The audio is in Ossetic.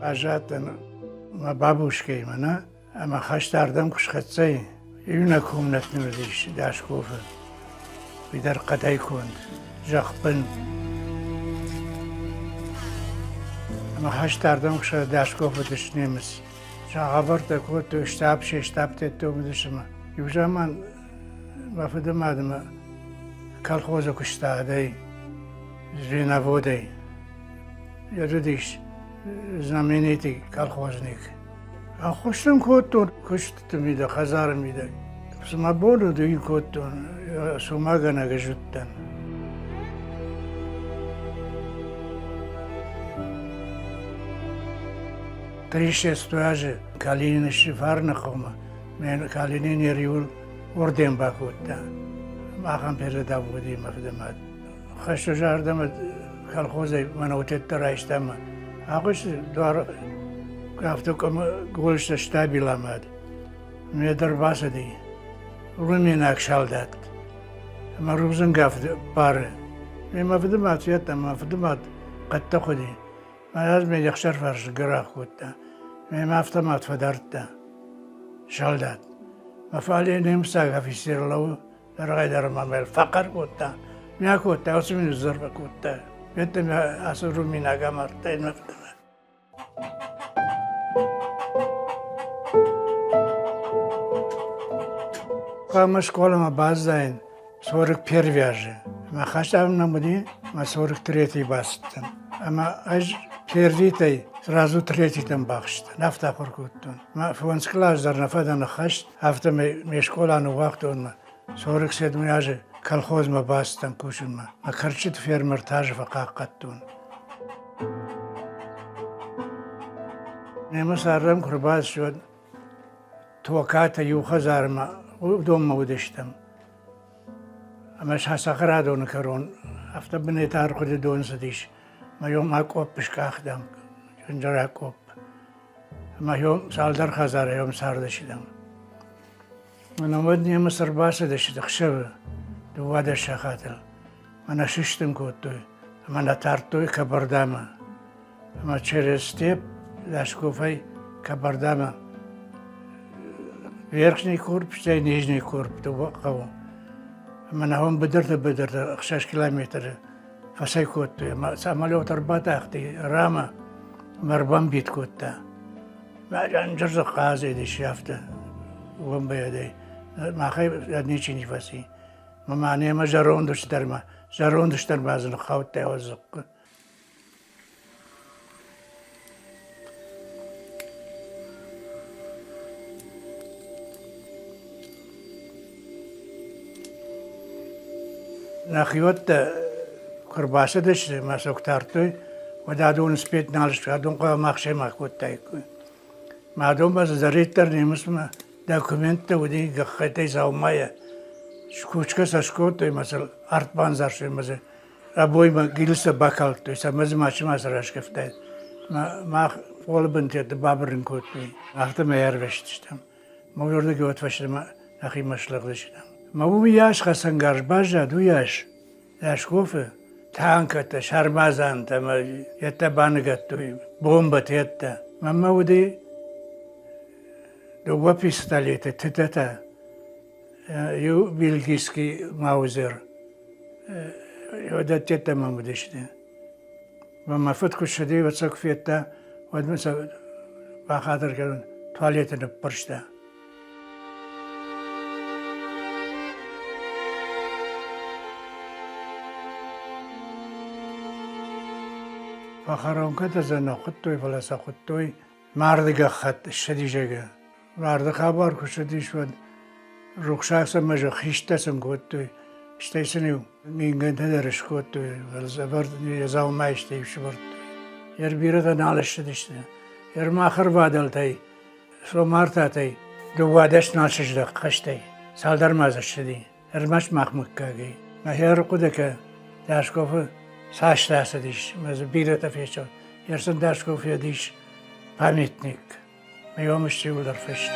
Баззадтӕн мӕ бабушкӕимӕ, нӕ? Ӕмӕ хӕст ардӕм куы схӕццӕ и, иунӕг комнат нын уыдис Дашковы. Уый дӕр хъӕдӕй конд, зӕхбын. Ӕмӕ хӕст ардӕм куы схӕццӕ, Дашков уыдыс немыц. Сагъӕвӕрдтӕ кодтой штаб, се штабтӕ уыдысты ӕмӕ иу заман мӕ фыды мадмӕ колхозы куыста адӕй, звеноводӕй. Уыдис знаменитый колхозник. Ӕххуыс сын кодтон куыстыты мидӕг, хӕдзары мидӕг. Цы мӕ бон уыд, уый кодтон, цумагӕнӕг ӕз уыдтӕн. Тридцать азы Калинины фарны хъӕумӕ мӕ Калинин йӕ риуыл орден бакодта. Ахӕм передав уыди мӕ фыдымад. Хӕсты зӕрдӕмӕ колхозӕй мӕнӕутӕттӕ райста ӕмӕ агъуысты дуар афтӕ къуымы голстӕ стабиламад. Ме дӕр бацыди руминаг салдат ӕмӕ рудзынгӕфты бары. Ме мӕ фыдымад федта, мӕ фыдымад хъӕдтӕ хуыди. Мӕ размӕ йе хсӕрфарс гӕрах кодта. Мемӕ автомат фӕдардта. Салдат. Мӕ фале немыцаг афицер лӕууы, дӕргъӕй дӕр ма мӕ фӕхъӕр кодта. Мӕ кодта, уыцы мин сдзӕрбӕ кодта. Федта мӕ ацы руминаг амардта мӕ фыдмӕ. Хъуамӕ скъоламӕ баззайын 41 азы. Мӕ хӕстӕг нӕм уыди, мӕ 43-й бацыдтӕн. Ӕмӕ ӕз первитӕй сразу третитӕм бахызтӕн, афтӕ ахуыр кодтон. Мӕ фондз класс дӕр нӕ фӕдӕн ӕххӕст, афтӕмӕй ме скъола ныууагътон мӕ 47 азы колхозмӕ бацыдтӕн кусынмӕ. Мӕ кӕрчыты фермер тазы фӕхъахъхъӕдтон. Немыц ардӕм куы рбацыд, уӕд Токатӕ иу хӕдзармӕ уыдонмӕ уыдыстӕм. Ӕмӕ сӕ цӕхӕрадоны кӕрон афтӕ бынӕй та ӕрхъуыды дон цыдис. Мӕ йом акъопп скъахтам, чындзыр акъопп. Ӕмӕ йом цалдӕр хӕдзары йом цардыстӕм. Мӕнӕ уӕд немыц ӕрбацыдысты ӕхсӕвы 12 сахатыл. Мӕнӕ сыстын кодтой ӕмӕ нӕ тардтой Кабардамӕ. Ӕмӕ через степь Лашковӕй Кабардамӕ Верхний Курп, стӕй Нижний Курп дыууӕ хъӕуы. Ӕмӕ нӕ уым быдырты-быдырты 6 километры фӕцӕйкодтой. Ӕмӕ самолет ӕрбатахти рамӕ ӕмӕ ӕрбамбит кодта. Мӕ дзы хъазыдис афтӕ бомбӕйӕдӕй. Махӕй ничи не фӕци. Мӕ немӕ зӕронд ус дӕр ма, зӕронд ус дӕр ма дзы ныххаудта дзыхъхъы. Нӕхиуӕттӕ куы рбацыдысты мӕ сӕ куы тардтой, уӕд адон спет нал сты, адон хъуамӕ ӕхсӕймаг кодтаиккой. Мӕ адонмӕ цыдӕриддӕр немыцмӕ документтӕ уыди гӕххӕттӕй дзаумайӕ. Кусгӕ сӕ скодтой мӕ сыл арт бандзӕрстой мӕ дзы обоймӕ гилдзтӕ бакалдтой, цӕмӕй дзы мачи мацы раскъӕфтаид. Мах пъолы бынтӕ бабырын кодтой, афтӕмӕй ӕрвӕстыстӕм. Мӕ уырдыгӕй уӕд фӕстӕмӕ нӕхимӕ слыгъдыстӕм. Мӕ уыйас хӕцӕнгарз баззад, уыйас. Лашкофы танкӕтӕ, сармадзантӕ ӕмӕ йедтӕ баныгӕдтой, бомбӕтӕ йедтӕ. Мӕнмӕ уыди дыууӕ пистолеты, тытӕтӕ, иу бельгийский маузер. Уыдӕттӕ мӕм уыдысты. Мӕ фыд куы ссыди, уӕд сӕ куы федта, уӕд мын сӕ бахатыр кӕнын туалеты ныппӕрста. Похоронкӕтӕ сӕ нӕ хуыдтой, фӕлӕ сӕ хуыдтой марды гӕххӕтт ссыдисӕгы. Марды хабар куы ссыдис, уӕд рухсаг сӕ ӕмӕ хистӕ сын кодтой, стӕй сын-иу ингӕнтӕ дӕр скодтой, ӕвӕрд йӕ дзаумайы стӕй сӕвӕрдтой. Йе бирӕтӕ нал ссыдысты. Ӕрмах ӕрвадӕлтӕй Цомартатӕй 12 нал сыздӕхт хӕстӕй, цалдӕр ма дзы ссыди, ӕрмӕст мах мыггагӕй. Мӕхи ӕрхъуыды кӕ, Дашковы цастӕ ацыдис, ӕмӕ дзы бирӕтӕ фесӕфт. Ерсын Дашков федис памятник, мӕ йом сты иуылдӕр фыст.